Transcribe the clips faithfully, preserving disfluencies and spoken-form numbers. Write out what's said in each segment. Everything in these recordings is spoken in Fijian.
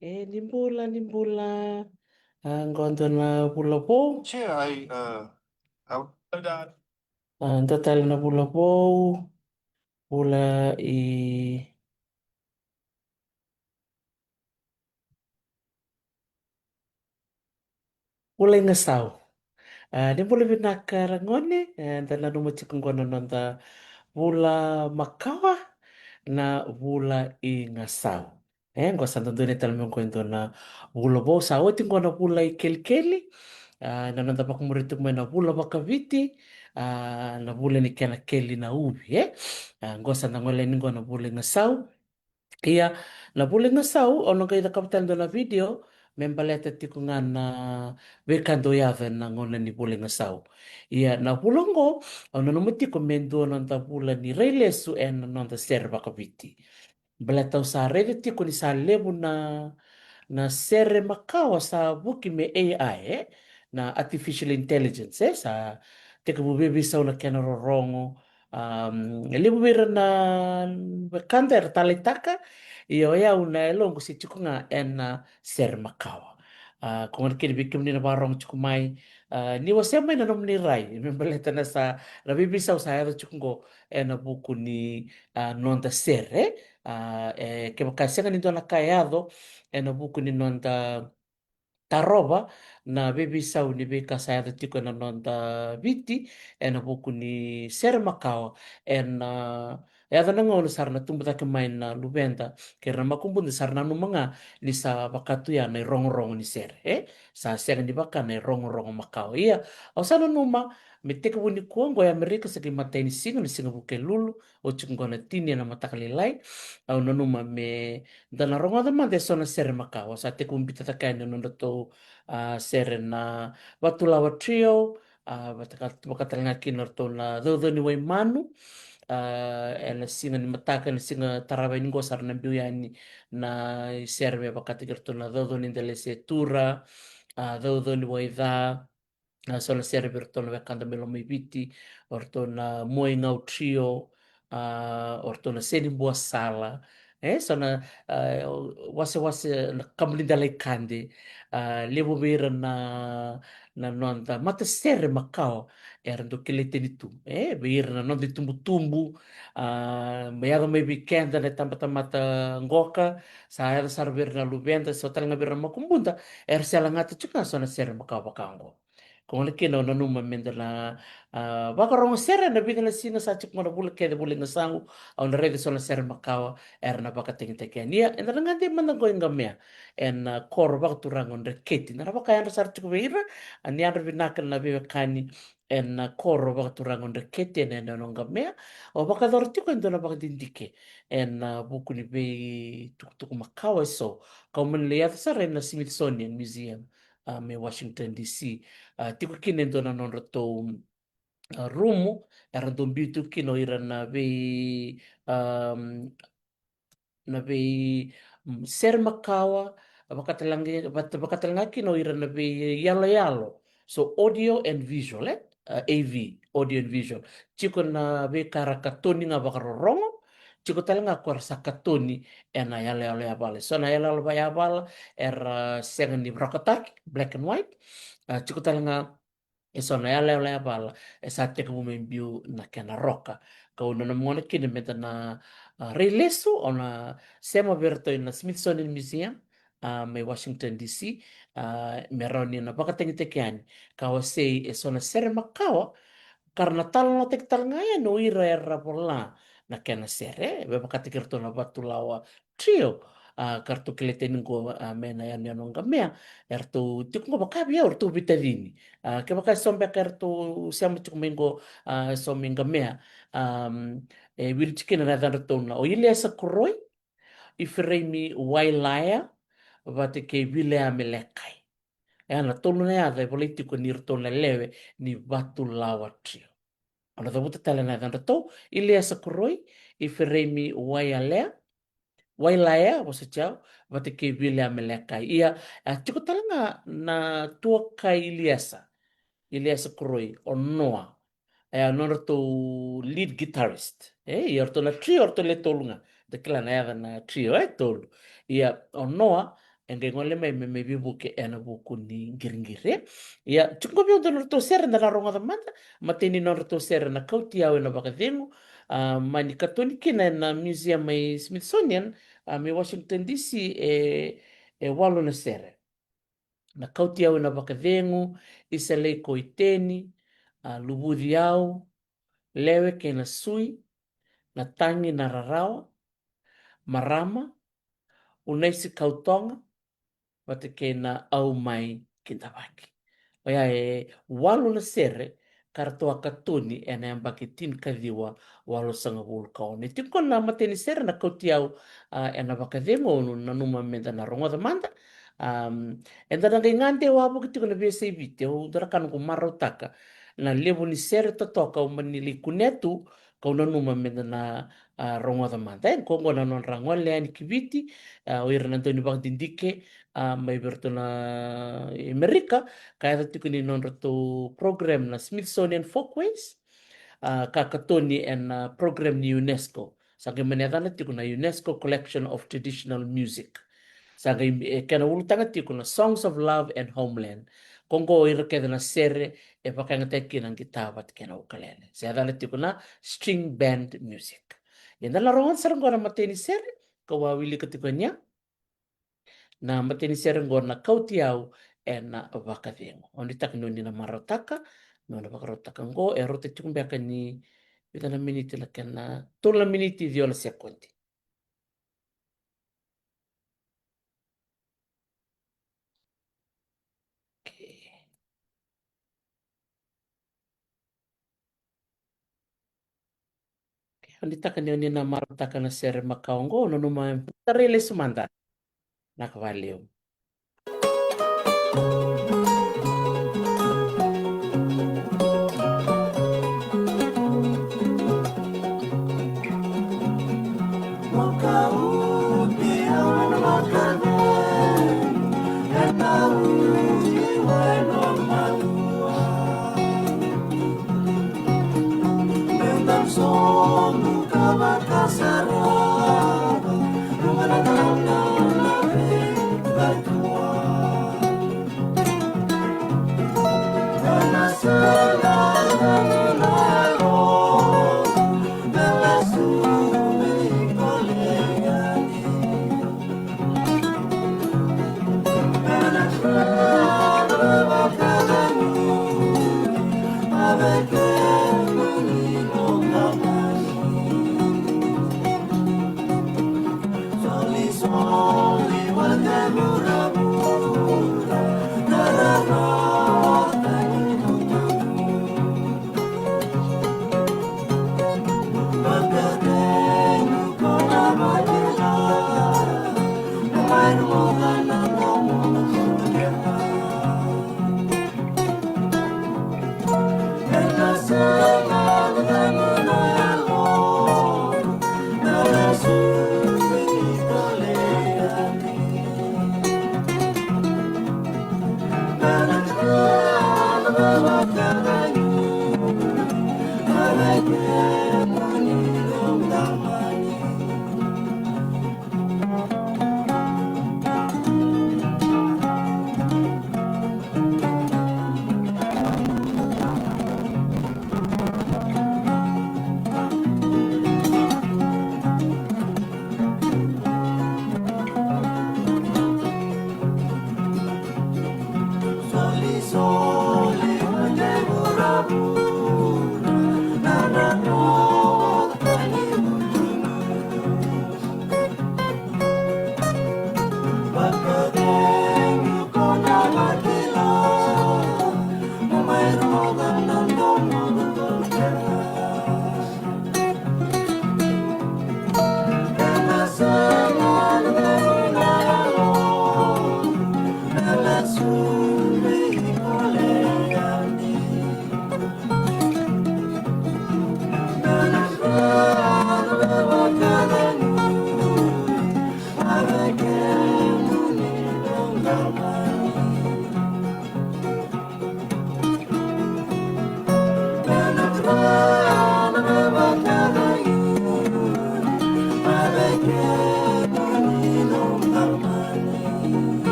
E, ni bula, ni bula. A, qo dua na vula vou. A, dua tale na vula vou. Vula i Vula i Gasau. A, ni bula vinaka ragone, e, da nanuma tiko qo na noda vula makawa, na vula i Gasau. E, qo sa dodonu e tale mai qo e dua na vula vou, sa oti qo na vula i kelikeli, a, na noda vakamuri tiko mai na vula vakaviti, a, na vula ni kena keli na uvi, e. A, qo sa da gole yani qo na vula i Gasau. Ia, na vula i Gasau, au na qai cakava tale dua na video, me baleta tiko ga na veika dau yaco ena gauna ni vula i Gasau. Ia, na vula oqo, au nanuma tiko me dua na noda vula ni rai lesu ena noda sere vakaviti. Baleta au sa raica tiko ni sa levu na, na sere makawa sa vuki me A I, e? Na artificial intelligence, e? Sa tekivu veiveisau na kena rorogo, um, e levu vei ira na wekada era taleitaka, ia o yau na yaloqu se tiko ga ena sere makawa. A, ko gona kina vei kemuni na vakarorogo tiko mai, a, ni wasea mai na nomuni rai, me baleta na sa, na veiveisau sa yaco tiko qo ena vuku ni, a, noda sere, a, e, kevaka sega ni dua na ka e yaco ena vuku ni noda tarova na veiveisau ni veika sa yaco tiko ena noda Viti, ena vuku ni sere makawa, ena yaco na gauna sa ra na tubu cake mai na luveda kei ira na makubuda, sa ra nanuma ga ni sa vaka tu ya na irogorogo ni sere, e? Sa sega ni vaka na irogorogo makawa. Ia, au sa nanuma me tekivu nikua, qo e Amerika, sa qai matai ni siga, na siga Vukelulu, oti qo na tini ena mataka lailai. Au nanuma me da na rogoca mada eso na sere makawa sa tekivu biuta cake yani na nodratou, a, sere na Vatulawa Trio, a, vaka, vaka tale ga kina o ratou na Caucau ni Waimanu. A, ena siga ni mataka, ena siga tarava yani qo sa ra na biu yani na isere me vakataki iratou na Caucau ni Delasetura, a, Caucau ni Waica, a, so na sere vei iratou na wekada mai Lomaiviti, o ratou na Moigau Trio, a, o ratou na Senibuasala. E, so na, a, wasewase na Kabunidelai Kade, a, levu vei ira na, na noda matasere makawa era dau kilai tani tu. E, vei ira na noda itubutubu, a, me yaco mai vei keda na itabatamata qoka, sa yaco sara vei ira na luveda, so tale ga vei ira na makubuda, era se lagata tiko ga so na sere makawa vaka oqo. Ko gona kina au nanuma me da na, a, vakarogo sere ena vica na siga sa tiko qo na vula kece, vula i Gasau, au na raica so na sere makawa era na vakatagitaki yani. Ia, eda na gade mada qo i Qamea, ena, a, koro vakaturaga o Dreketi. Da na vakayadra sara tiko vei ira, a, ni yadra vinaka na veiwekani, ena, a, koro vakaturaga o Dreketi, ena, ena, ena Qamea. Au vakayacora tiko e dua na vakadidike ena, a, vuku ni veitukutuku makawa eso. Kau mani lai yaco sara ena Smithsonian Museum, a, mai Washington D C. A, tiko kina e dua na nodratou, a, rumu era dau biu tiko kina o ira na vei, am, na vei, mm, sere makawa, vaka tale ga, vaka tale ga kina o ira na vei yaloyalo. So audio and visual, e? A, A V, audio and visual. Tiko na veika era katoni ga vakarorogo, tiko tale ga ko era sa katoni ena yaloyalo yavala. So na yaloyalo yavala era sega ni rokataki, black and white. A, tiko tale ga eso na yaloyalo yavala e sa tekivu me biu na kena roka. Kau nanuma gona kina me da na, a, rai lesu, au na sema vei iratou ena Smithsonian Museum, a, mai Washington D C, a, me rawa ni na vakatagitaki yani. Ka wasei eso na sere makawa ka ra na talanoataki tale ga yani o ira era vola na kena sere, e, me vakataki iratou na Vatulawa Trio, a, ka ratou kilai tani qo, a, mai na yanuyanu o Qamea, eratou tiko qo vaka vei au, eratou veitacini. A, kevaka eso beka eratou sema tiko mai qo, a, eso mai Qamea, am, e wili tiko kina na yacadratou na o Iliesa Koroi, Ifereimi Wailaya, vata kei Vileame Lekai. E, na tolu na yaca e volai tiko ni ratou na lewe ni Vatulawa Trio. Au na cavuta tale na yacadratou, Iliesa Koroi, Ifereimi Waialea, Wailaya, vosoti au, vata kei Vileame Lekai. Ia, e tiko tale ga na tuakai Iliesa, Iliesa Koroi, o Noa. E, o nodratou lead guitarist. E, ia o ratou na trio, o ratou le tolu ga. Da kila na yaca na trio, e, tolu. Ia, o Noa, e qai gole mai me, me veivuke ena vuku ni qiriqiri. Ia, tiko qo vei au dua na nodratou sere da na rogoca mada, matai ni nodratou sere na Kauti Au Ena Vakacegu, a, mani katoni kina ena museum mai Smithsonian, a, mai Washington D C, e, e walu na sere. Na Kauti Au Ena Vakacegu, Isa Lei Koiteni, a, Luvuci Au, Lewe kei na Sui, Na Tagi Na Rarawa, Marama, Unaisi Kautoga, vata kei na Au Mai Kidavaki. Oya e walu na sere ka ratou a katoni ena yabaki tinikaciwa walusagavulu ka ono. E tiko na matai ni sere na Kauti Au, a, Ena Vakacegu, au nanuma meda na rogoca mada. Am, eda na qai gade wavoki tiko na veiyasai Viti, au dua na ka noqu marautaka na levu ni sere totoka au mani lai kunea tu, kau nanuma meda na, a, rogoca mada. E, qo, qo na nodra gole yani ki Viti, a, o ira na dau ni vakadidike, a, mai vei iratou na Amerika, ka yaca tiko ni nodratou program na Smithsonian Folkways, a, ka katoni ena, a, program ni UNESCO. Sa qai mani yacana tiko na UNESCO Collection of Traditional Music. Sa qai, e, kena ulutaga tiko na Songs of Love and Homeland. Qo, qo ira kece na sere e vakayagataki kina na qita vata kei na ukulele. Sa yacana tiko na string band music. Ia da na rogoca sara qo na matai ni sere, kau a wilika tiko yani. Na matai ni sere qo na Kauti Au Ena Vakacegu. Au nuitaka ni o ni na marautaka, ni o na vakarautaka qo, e rauta tiko beka ni vica na miniti na kena, tolu na miniti ciwa na sekodi. Okay. Okay, au nuitaka ni o ni na marautaka na sere makawa qo, nanuma, tarai lesu mada. Vinaka vakalevu.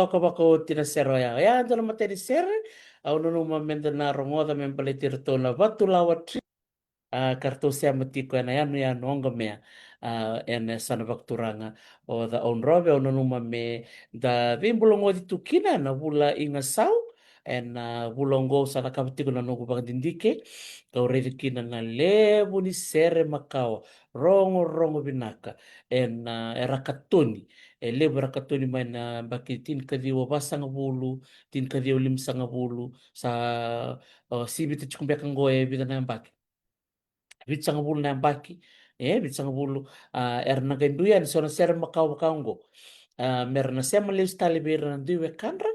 vakavakaoti na sere oya. Oya e dua na matai ni sere au nanuma meda na rogoca me baleti iratou na Vatulawa Trio. A, ka ratou sema tiko ena yanuyanu Oqomea, a, ena yasana vakaturaga o Caudrove. Au nanuma meda veibulagoci tu kina ena vula i Gasau. Ena vula oqo au sa cakava tiko na noqu vakadidike, kau raica kina na levu ni sere makawa rogorogo vinaka ena, era katoni. E levu era katoni mai na yabaki tinikaciwa vasagavulu, tinikaciwa limasagavulu, sa, o, sivita tiko beka oqo e vica na yabaki. Vitusagavulu na yabaki, e, vitusagavulu, a, era na qai dui yani so na sere makawa vaka oqo. A, mera na sema lesu tale vei ira na dui wekadra,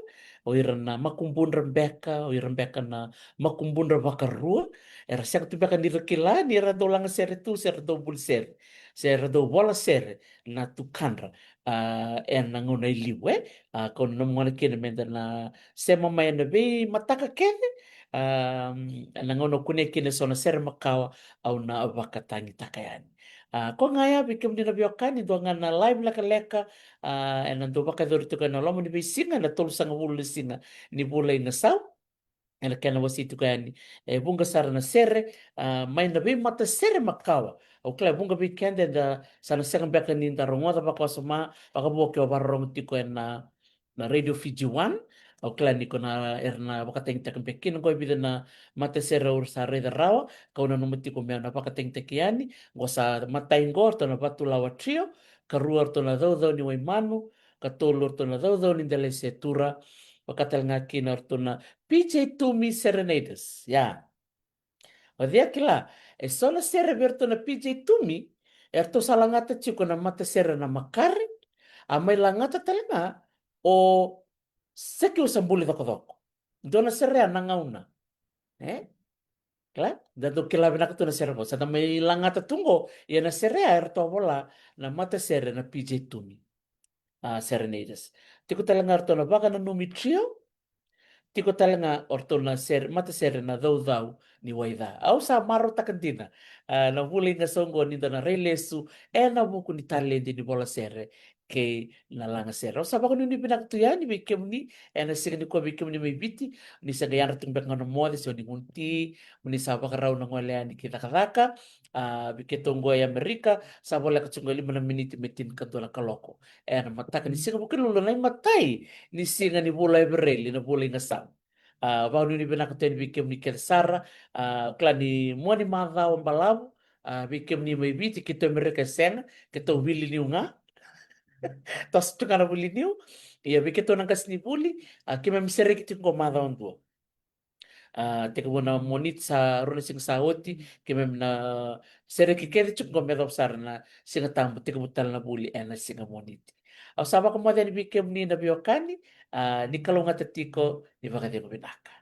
o ira na makubudra beka, o ira beka na makubudra vakarua, era sega tu beka ni ra kila ni ra dau laga sere tu, se ra dau buli sere, se ra dau vola sere na tukadra, a, ena gauna i liu, e. A, kau nanuma gona kina meda na sema mai ena veimataka kece, a, ena gauna au kunea kina so na sere makawa, au na vakatagitaka yani. A, ko ga ya vei kemuni na veiwekani, dua ga na live lekaleka, a, ena dau vakayacori tiko ena loma ni veisiga, ena tolusagavulu na siga ni vula i Gasau. Ena kena wasei tiko yani, e vuqa sara na sere, a, mai na veimatasere makawa. Au kila e vuqa vei keda eda sa na sega beka ni da rogoca vakawasoma, vakavo ke o vakarorogo tiko ena, na Radio Fiji One. Au kila ni ko na, era na vakatagitaka beka kina oqo e vica na matasere au sa raica rawa, kau nanuma tiko meu na vakatagitaki yani. Oqo sa matai oqo, ratou na Vatulawa Trio, karua ratou na Caucau ni Waimanu, katolu ratou na Caucau ni Delasetura, vaka tale ga kina ratou na P J Toomey Serenaders. Ia. O cei a kila, e so na sere vei ratou na P J Toomey, eratou sa lagata tiko na matasere na Makare, a mai lagata tale ga o Seki Usa Buli Cokocoko. Dua na sere ya na gauna. E? Kila? Da dau kila vinaka tu na sere vou. Sa da mai lagata tu oqo, ia na sere ya eratou a vola na matasere na P J Toomey, a, Serenaders. Tiko tale ga ratou na Vakananumi Trio, tiko tale ga o ratou na sere, matasere na Caucau ni Waica. Au sa marautaka dina, a, na vula i Gasau oqo ni da na rai lesu ena vuku ni taledi ni vola sere kei na laga sere. Au sa vakanuinui vinaka tu yani vei kemuni ena siga nikua, vei kemuni mai Viti, ni se qai yadra tu beka ga na moce se o ni gunu ti, mo ni sa vakarau na gole yani ki cakacaka. A, vei keitou oqo e Amerika, sa voleka tiko e lima na miniti me tinikadua na kaloko ena mataka ni siga Vukelulu, na imatai ni siga ni vula Evereli, na vula i Gasau. A, vakanuinui vinaka tu yani vei kemuni kece sara. A, kila ni mua ni macawa balavu, a, vei kemuni mai Viti, keitou Amerika e sega, keitou wili niu ga. Toso tu ga na wili niu. Ia vei keitou na qasenivuli, a, keimami sereki tiko oqo macawa dua. A, tekivu na Moniti, sa rua na siga sa oti, keimami na sereki kece tiko oqo me yacova sara na Siga Tabu, tekivu tale na vuli ena siga Moniti. Au sa vakamoce yani vei kemuni na veiwekani, a, ni kalougata tiko, ni vakacegu vinaka.